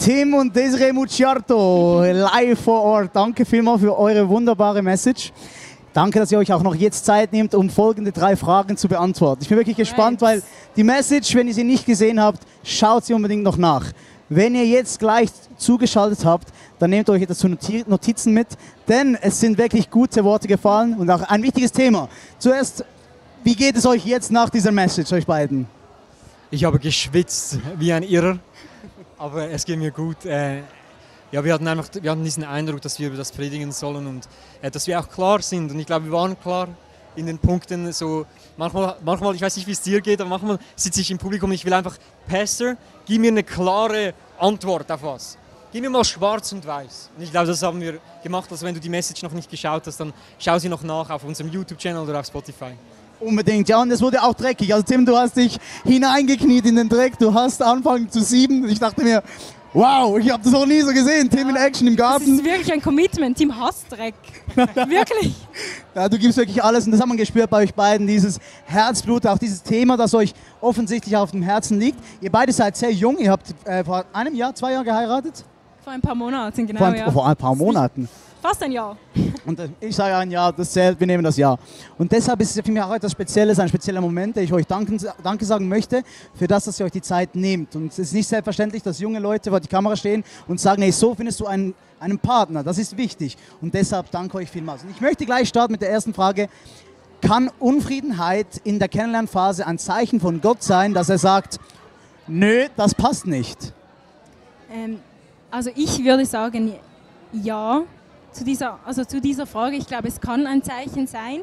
Tim und Desiree Mucciarto, live vor Ort. Danke vielmals für eure wunderbare Message. Danke, dass ihr euch auch noch jetzt Zeit nehmt, um folgende 3 Fragen zu beantworten. Ich bin wirklich gespannt, weil die Message, wenn ihr sie nicht gesehen habt, schaut sie unbedingt noch nach. Wenn ihr jetzt gleich zugeschaltet habt, dann nehmt euch dazu Notizen mit, denn es sind wirklich gute Worte gefallen und auch ein wichtiges Thema. Zuerst, wie geht es euch jetzt nach dieser Message, euch beiden? Ich habe geschwitzt wie ein Irrer, aber es geht mir gut. Ja, wir hatten diesen Eindruck, dass wir über das predigen sollen und dass wir auch klar sind. Und ich glaube, wir waren klar in den Punkten. So manchmal, ich weiß nicht, wie es dir geht, aber manchmal sitze ich im Publikum und ich will einfach, Pastor, gib mir eine klare Antwort auf was. Gib mir mal schwarz und weiß. Und ich glaube, das haben wir gemacht. Also wenn du die Message noch nicht geschaut hast, dann schau sie noch nach auf unserem YouTube-Channel oder auf Spotify. Unbedingt, ja, und es wurde auch dreckig. Also Tim, du hast dich hineingekniet in den Dreck, du hast angefangen zu sieben. Ich dachte mir, wow, ich habe das noch nie so gesehen, Tim in Action im Garten. Das ist wirklich ein Commitment, Tim hasst Dreck. Wirklich. Ja, du gibst wirklich alles und das hat man gespürt bei euch beiden, dieses Herzblut, auch dieses Thema, das euch offensichtlich auf dem Herzen liegt. Ihr beide seid sehr jung, ihr habt vor einem Jahr, 2 Jahren geheiratet? Vor ein paar Monaten, genau, Vor ein paar Monaten. Fast ein Jahr. Und ich sage ein Jahr, das zählt, wir nehmen das Jahr. Und deshalb ist es für mich auch etwas Spezielles, ein spezieller Moment, der ich euch Danke sagen möchte, für das, dass ihr euch die Zeit nehmt. Und es ist nicht selbstverständlich, dass junge Leute vor die Kamera stehen und sagen, hey, so findest du einen Partner, das ist wichtig. Und deshalb danke euch vielmals. Und ich möchte gleich starten mit der ersten Frage. Kann Unfriedenheit in der Kennenlernphase ein Zeichen von Gott sein, dass er sagt, nö, das passt nicht? Also ich würde sagen, ja. Zu dieser Frage, ich glaube, es kann ein Zeichen sein.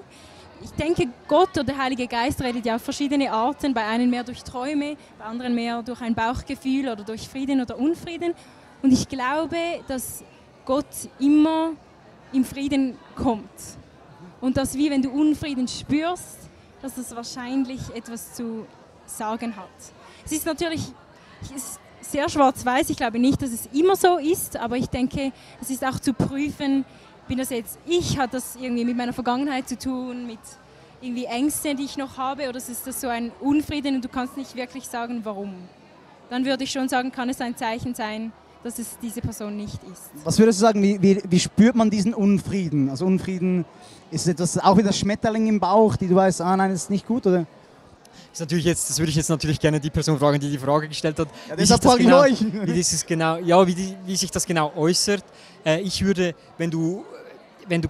Ich denke, Gott oder der Heilige Geist redet ja auf verschiedene Arten, bei einem mehr durch Träume, bei anderen mehr durch ein Bauchgefühl oder durch Frieden oder Unfrieden. Und ich glaube, dass Gott immer im Frieden kommt. Und dass, wie wenn du Unfrieden spürst, dass das wahrscheinlich etwas zu sagen hat. Es ist natürlich sehr schwarz-weiß. Ich glaube nicht, dass es immer so ist, aber ich denke, es ist auch zu prüfen, hat das irgendwie mit meiner Vergangenheit zu tun, mit irgendwie Ängsten, die ich noch habe, oder ist das so ein Unfrieden und du kannst nicht wirklich sagen, warum. Dann würde ich schon sagen, kann es ein Zeichen sein, dass es diese Person nicht ist. Was würdest du sagen, wie spürt man diesen Unfrieden? Also Unfrieden, ist etwas auch wie das Schmetterling im Bauch, die du weißt, nein, das ist nicht gut, oder? Das würde ich jetzt natürlich gerne die Person fragen, die die Frage gestellt hat. Ja, deshalb frage ich euch. Wie sich das genau äußert. Ich würde, wenn du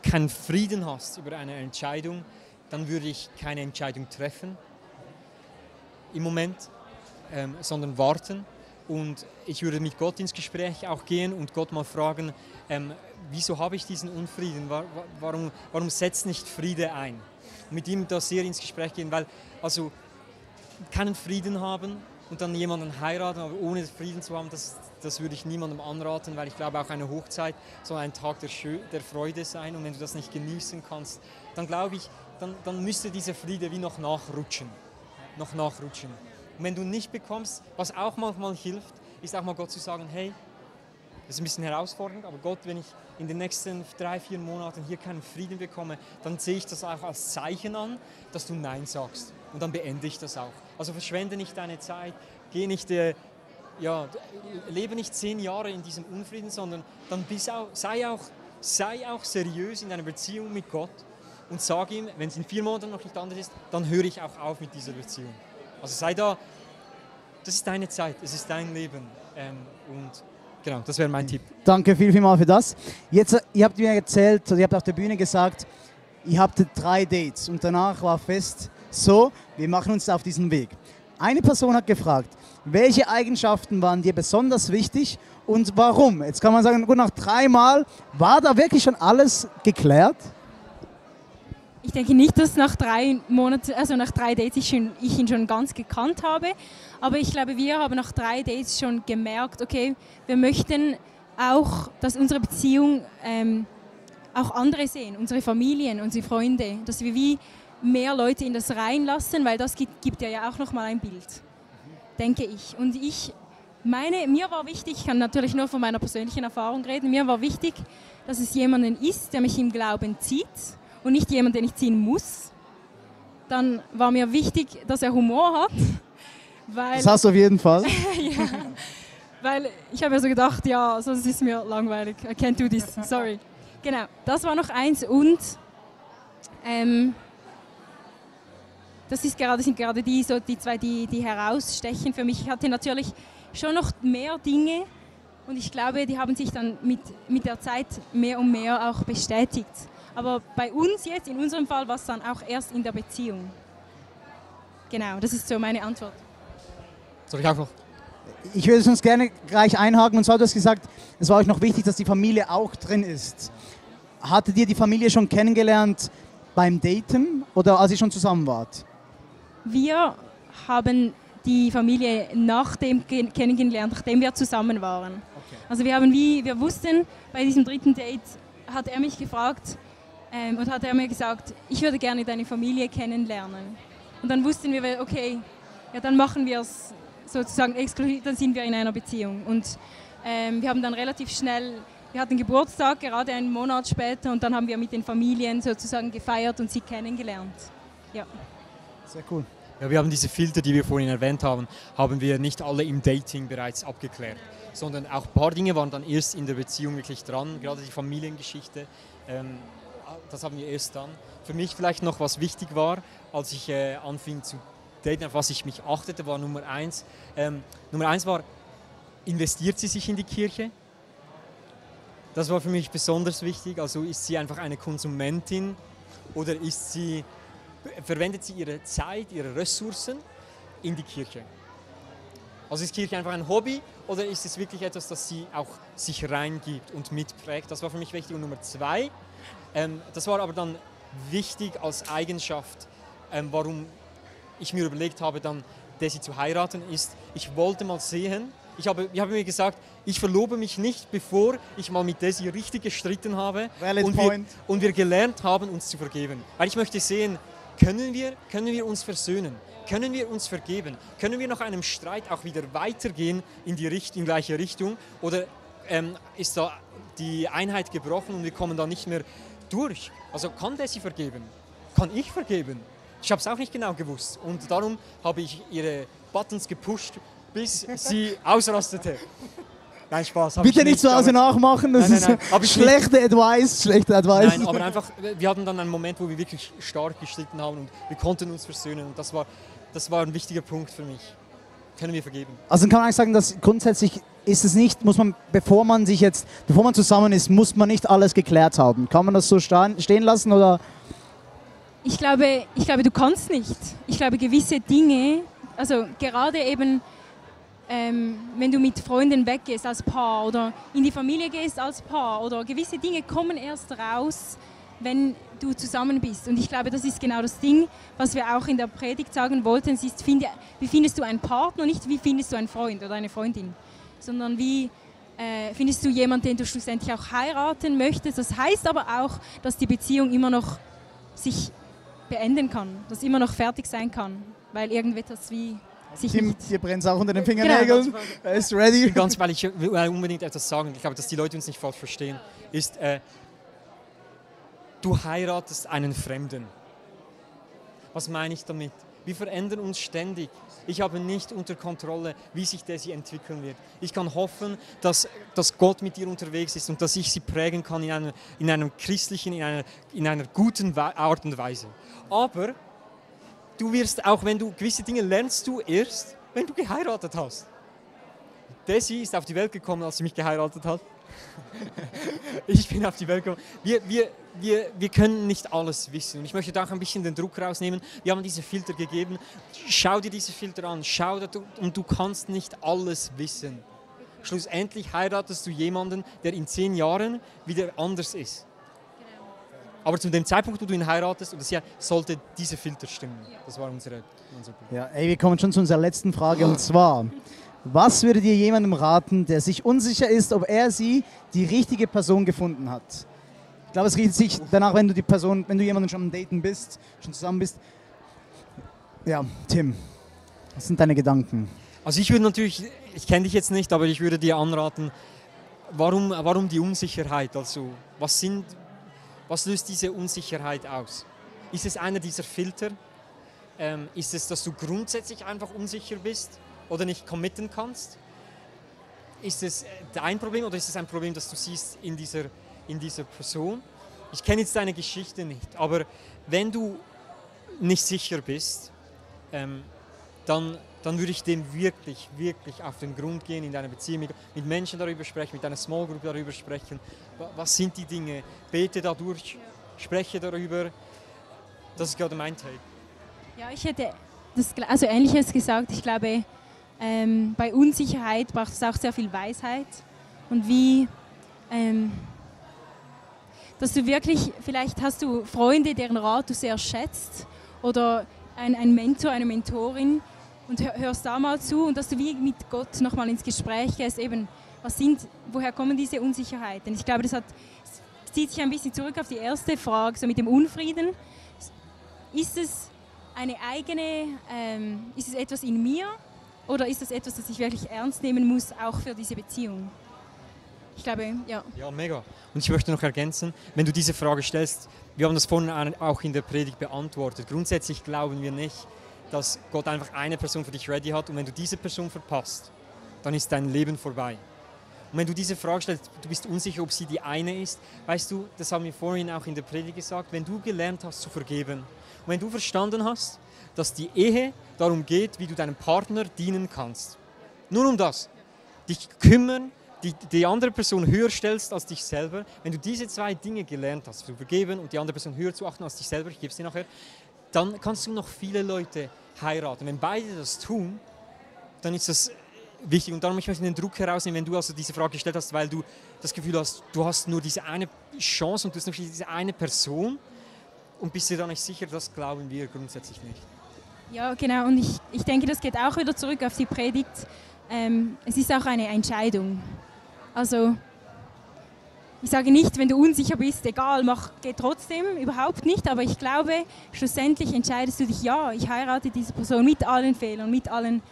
keinen Frieden hast über eine Entscheidung, dann würde ich keine Entscheidung treffen im Moment, sondern warten. Und ich würde mit Gott ins Gespräch auch gehen und Gott mal fragen, wieso habe ich diesen Unfrieden? Warum setzt nicht Friede ein? Und mit ihm da sehr ins Gespräch gehen, weil keinen Frieden haben und dann jemanden heiraten, aber ohne Frieden zu haben, das würde ich niemandem anraten, weil ich glaube, auch eine Hochzeit soll ein Tag der Freude sein und wenn du das nicht genießen kannst, dann glaube ich, dann müsste dieser Friede wie noch nachrutschen. Und wenn du nicht bekommst, was auch manchmal hilft, ist auch mal Gott zu sagen, hey, das ist ein bisschen herausfordernd, aber Gott, wenn ich in den nächsten 3-4 Monaten hier keinen Frieden bekomme, dann sehe ich das auch als Zeichen an, dass du Nein sagst. Und dann beende ich das auch. Also verschwende nicht deine Zeit, lebe nicht 10 Jahre in diesem Unfrieden, sondern dann sei auch seriös in deiner Beziehung mit Gott und sag ihm, wenn es in 4 Monaten noch nicht anders ist, dann höre ich auch auf mit dieser Beziehung. Also sei da, das ist deine Zeit, es ist dein Leben und genau, das wäre mein Tipp. Danke vielmals für das. Jetzt, ihr habt mir erzählt, ihr habt auf der Bühne gesagt, ihr habt 3 Dates und danach war fest, so, wir machen uns auf diesen Weg. Eine Person hat gefragt, welche Eigenschaften waren dir besonders wichtig und warum? Jetzt kann man sagen, gut, nach 3 Mal, war da wirklich schon alles geklärt? Ich denke nicht, dass nach 3 Monaten, also nach 3 Dates ich ihn schon ganz gekannt habe, aber ich glaube, wir haben nach 3 Dates schon gemerkt, okay, wir möchten auch, dass unsere Beziehung auch andere sehen, unsere Familien, unsere Freunde, dass wir wie mehr Leute in das reinlassen, weil das gibt ja auch nochmal ein Bild, denke ich. Und mir war wichtig, ich kann natürlich nur von meiner persönlichen Erfahrung reden, mir war wichtig, dass es jemanden ist, der mich im Glauben zieht und nicht jemand, den ich ziehen muss. Dann war mir wichtig, dass er Humor hat. Das hast du auf jeden Fall. Ja. weil ich habe mir so gedacht, ja, sonst ist mir langweilig. I can't do this, sorry. Genau, das war noch eins und das sind gerade die zwei, die herausstechen für mich. Ich hatte natürlich schon noch mehr Dinge und ich glaube, die haben sich dann mit der Zeit mehr und mehr auch bestätigt. Aber bei uns jetzt, in unserem Fall, war es dann auch erst in der Beziehung. Genau, das ist so meine Antwort. Soll ich auch noch? Ich würde sonst gerne gleich einhaken und zwar, du hast gesagt, es war euch noch wichtig, dass die Familie auch drin ist. Hattet ihr die Familie schon kennengelernt beim Daten oder als ihr schon zusammen wart? Wir haben die Familie kennengelernt, nachdem wir zusammen waren. Okay. Also wir wussten, bei diesem dritten Date hat er mich gefragt und hat er mir gesagt, ich würde gerne deine Familie kennenlernen. Und dann wussten wir, okay, ja, dann machen wir es sozusagen exklusiv, dann sind wir in einer Beziehung. Und wir haben dann relativ schnell, wir hatten Geburtstag, gerade einen Monat später, und dann haben wir mit den Familien sozusagen gefeiert und sie kennengelernt. Ja. Sehr cool. Ja, wir haben diese Filter, die wir vorhin erwähnt haben, haben wir nicht alle im Dating bereits abgeklärt, sondern auch ein paar Dinge waren dann erst in der Beziehung wirklich dran, gerade die Familiengeschichte, das haben wir erst dann. Für mich vielleicht noch, was wichtig war, als ich anfing zu daten, auf was ich mich achtete, war Nummer eins. Nummer eins war, investiert sie sich in die Kirche? Das war für mich besonders wichtig, also ist sie einfach eine Konsumentin oder verwendet sie ihre Zeit, ihre Ressourcen in die Kirche? Also ist Kirche einfach ein Hobby oder ist es wirklich etwas, das sie auch sich reingibt und mitprägt? Das war für mich wichtig. Und Nummer zwei, das war aber dann wichtig als Eigenschaft, warum ich mir überlegt habe, dann Desi zu heiraten, ist, ich wollte mal sehen, ich habe mir gesagt, ich verlobe mich nicht, bevor ich mal mit Desi richtig gestritten habe und wir gelernt haben, uns zu vergeben. Weil ich möchte sehen, können wir uns versöhnen? Können wir uns vergeben? Können wir nach einem Streit auch wieder weitergehen in die gleiche Richtung? Oder ist da die Einheit gebrochen und wir kommen da nicht mehr durch? Also kann Desi vergeben? Kann ich vergeben? Ich habe es auch nicht genau gewusst. Und darum habe ich ihre Buttons gepusht, bis sie ausrastete. Nein, Spaß. Bitte nicht zu Hause nachmachen, das ist schlechte Advice. Nein, aber einfach, wir hatten dann einen Moment, wo wir wirklich stark gestritten haben und wir konnten uns versöhnen. Und das war ein wichtiger Punkt für mich. Können wir vergeben. Also kann man eigentlich sagen, dass grundsätzlich ist es nicht, bevor man zusammen ist, muss man nicht alles geklärt haben. Kann man das so stehen lassen oder? Ich glaube, du kannst nicht. Ich glaube, gewisse Dinge, also gerade eben, wenn du mit Freunden weggehst als Paar oder in die Familie gehst als Paar oder gewisse Dinge kommen erst raus, wenn du zusammen bist. Und ich glaube, das ist genau das Ding, was wir auch in der Predigt sagen wollten. Es ist, wie findest du einen Partner, nicht wie findest du einen Freund oder eine Freundin, sondern wie findest du jemanden, den du schlussendlich auch heiraten möchtest. Das heißt aber auch, dass die Beziehung immer noch sich beenden kann, dass immer noch fertig sein kann, weil irgendetwas wie Tim, dir brennt es auch unter den Fingernägeln. Genau. Er ist ready. Ganz, weil ich will unbedingt etwas sagen, ich glaube, dass die Leute uns nicht falsch verstehen, ist, du heiratest einen Fremden. Was meine ich damit? Wir verändern uns ständig. Ich habe nicht unter Kontrolle, wie sich Desi entwickeln wird. Ich kann hoffen, dass Gott mit ihr unterwegs ist und dass ich sie prägen kann in einer christlichen, in einer guten Art und Weise. Aber du wirst auch, wenn du gewisse Dinge lernst, du erst, wenn du geheiratet hast. Desi ist auf die Welt gekommen, als sie mich geheiratet hat. Ich bin auf die Welt gekommen. Wir können nicht alles wissen. Und ich möchte da auch ein bisschen den Druck rausnehmen. Wir haben diese Filter gegeben. Schau dir diese Filter an. Und du kannst nicht alles wissen. Schlussendlich heiratest du jemanden, der in 10 Jahren wieder anders ist. Aber zu dem Zeitpunkt, wo du ihn heiratest, sollte diese Filter stimmen. Das war unser Punkt. Ja, wir kommen schon zu unserer letzten Frage und zwar: Was würdet ihr jemandem raten, der sich unsicher ist, ob sie die richtige Person gefunden hat? Ich glaube, es richtet sich danach, wenn du jemanden schon am Daten bist, schon zusammen bist. Ja, Tim, was sind deine Gedanken? Also ich kenne dich jetzt nicht, aber ich würde dir anraten, warum die Unsicherheit? Also was löst diese Unsicherheit aus? Ist es einer dieser Filter? Ist es, dass du grundsätzlich einfach unsicher bist oder nicht committen kannst? ist es dein Problem oder ist es ein Problem, das du siehst in dieser Person? Ich kenne jetzt deine Geschichte nicht, aber wenn du nicht sicher bist, dann würde ich dem wirklich, wirklich auf den Grund gehen in deiner Beziehung, mit Menschen darüber sprechen, mit deiner Small Group darüber sprechen. Was sind die Dinge? Bete dadurch, spreche darüber. Das ist gerade mein Take. Ja, ich hätte also Ähnliches gesagt. Ich glaube, bei Unsicherheit braucht es auch sehr viel Weisheit. Und dass du wirklich, vielleicht hast du Freunde, deren Rat du sehr schätzt oder ein Mentor, eine Mentorin und hörst da mal zu und dass du wie mit Gott nochmal ins Gespräch gehst, eben, woher kommen diese Unsicherheiten? Ich glaube, das zieht sich ein bisschen zurück auf die erste Frage, so mit dem Unfrieden. Ist es eine eigene, ist es etwas in mir oder ist es etwas, das ich wirklich ernst nehmen muss, auch für diese Beziehung? Ich glaube, ja. Ja, mega. Und ich möchte noch ergänzen, wenn du diese Frage stellst, wir haben das vorhin auch in der Predigt beantwortet. Grundsätzlich glauben wir nicht, dass Gott einfach eine Person für dich ready hat und wenn du diese Person verpasst, dann ist dein Leben vorbei. Und wenn du diese Frage stellst, du bist unsicher, ob sie die eine ist, weißt du, das haben wir vorhin auch in der Predigt gesagt, wenn du gelernt hast zu vergeben und wenn du verstanden hast, dass die Ehe darum geht, wie du deinem Partner dienen kannst, nur um das, dich kümmern, die andere Person höher stellst als dich selber, wenn du diese zwei Dinge gelernt hast, zu vergeben und die andere Person höher zu achten als dich selber, ich gebe es dir nachher, dann kannst du noch viele Leute heiraten. Wenn beide das tun, dann ist das wichtig. Und darum möchte ich den Druck herausnehmen, wenn du also diese Frage gestellt hast, weil du das Gefühl hast, du hast nur diese eine Chance und du hast nur diese eine Person und bist dir da nicht sicher, das glauben wir grundsätzlich nicht. Ja, genau. Und ich denke, das geht auch wieder zurück auf die Predigt. Es ist auch eine Entscheidung. Also, ich sage nicht, wenn du unsicher bist, egal, geh trotzdem, überhaupt nicht. Aber ich glaube, schlussendlich entscheidest du dich, ja, ich heirate diese Person mit allen Fehlern, mit allen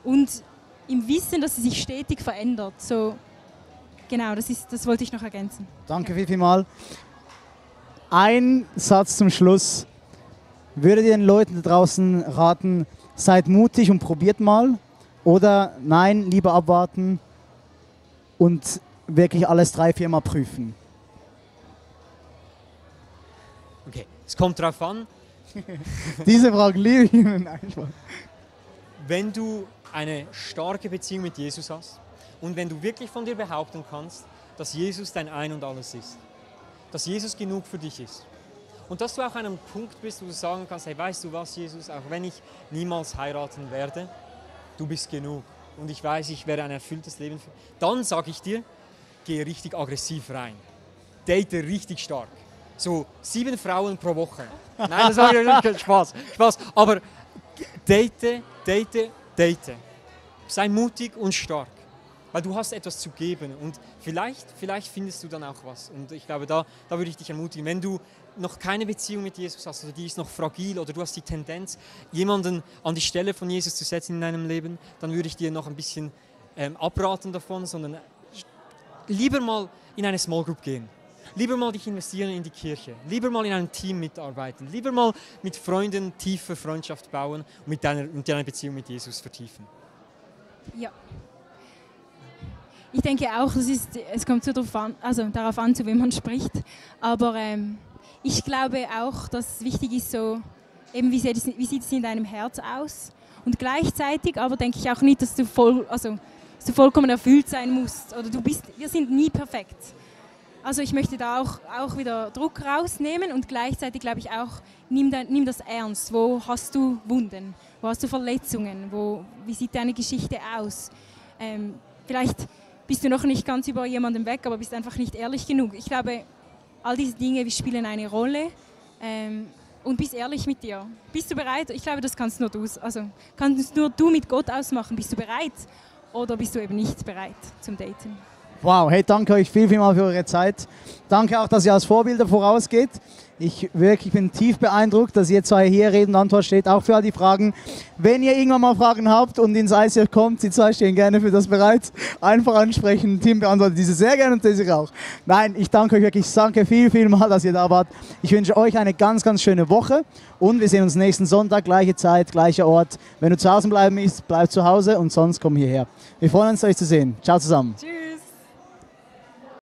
und im Wissen, dass sie sich stetig verändert. So, genau, das wollte ich noch ergänzen. Danke vielmals. Ein Satz zum Schluss. Würdet ihr den Leuten da draußen raten, seid mutig und probiert mal? Oder nein, lieber abwarten und wirklich alles 3-4 Mal prüfen? Okay, es kommt darauf an. Diese Frage liebe ich Ihnen einfach. Wenn du eine starke Beziehung mit Jesus hast und wenn du wirklich von dir behaupten kannst, dass Jesus dein Ein und Alles ist, dass Jesus genug für dich ist und dass du auch an einem Punkt bist, wo du sagen kannst, hey, weißt du was, Jesus, auch wenn ich niemals heiraten werde, du bist genug und ich weiß, ich werde ein erfülltes Leben führen, dann sage ich dir, geh richtig aggressiv rein. Date richtig stark. So 7 Frauen pro Woche. Nein, das war ja Spaß. Aber date. Sei mutig und stark. Weil du hast etwas zu geben und vielleicht findest du dann auch was. Und ich glaube, da würde ich dich ermutigen, wenn du noch keine Beziehung mit Jesus hast oder die ist noch fragil oder du hast die Tendenz, jemanden an die Stelle von Jesus zu setzen in deinem Leben, dann würde ich dir noch ein bisschen abraten davon, sondern lieber mal in eine Small Group gehen. Lieber mal dich investieren in die Kirche. Lieber mal in einem Team mitarbeiten. Lieber mal mit Freunden tiefe Freundschaft bauen und deine Beziehung mit Jesus vertiefen. Ja. Ich denke auch, es kommt so darauf an, zu wem man spricht. Aber ich glaube auch, dass es wichtig ist, so, eben, wie sieht es in deinem Herz aus? Und gleichzeitig aber denke ich auch nicht, dass du vollkommen erfüllt sein musst. Oder wir sind nie perfekt. Also ich möchte da auch wieder Druck rausnehmen und gleichzeitig glaube ich auch, nimm das ernst. Wo hast du Wunden? Wo hast du Verletzungen? Wie sieht deine Geschichte aus? Vielleicht bist du noch nicht ganz über jemanden weg, aber bist einfach nicht ehrlich genug. Ich glaube, all diese Dinge spielen eine Rolle und bist ehrlich mit dir. Bist du bereit? Ich glaube, das kannst nur du mit Gott ausmachen. Bist du bereit oder bist du eben nicht bereit zum Daten? Wow, hey, danke euch vielmals für eure Zeit. Danke auch, dass ihr als Vorbilder vorausgeht. Ich bin tief beeindruckt, dass ihr zwei hier Rede und Antwort steht, auch für all die Fragen. Wenn ihr irgendwann mal Fragen habt und ins ICF kommt, die zwei stehen gerne für das bereit. Einfach ansprechen, Team beantwortet diese sehr gerne und diese auch. Nein, ich danke euch wirklich, danke vielmals, dass ihr da wart. Ich wünsche euch eine ganz, ganz schöne Woche und wir sehen uns nächsten Sonntag, gleiche Zeit, gleicher Ort. Wenn du zu Hause bleiben willst, bleib zu Hause und sonst komm hierher. Wir freuen uns, euch zu sehen. Ciao zusammen. Tschüss.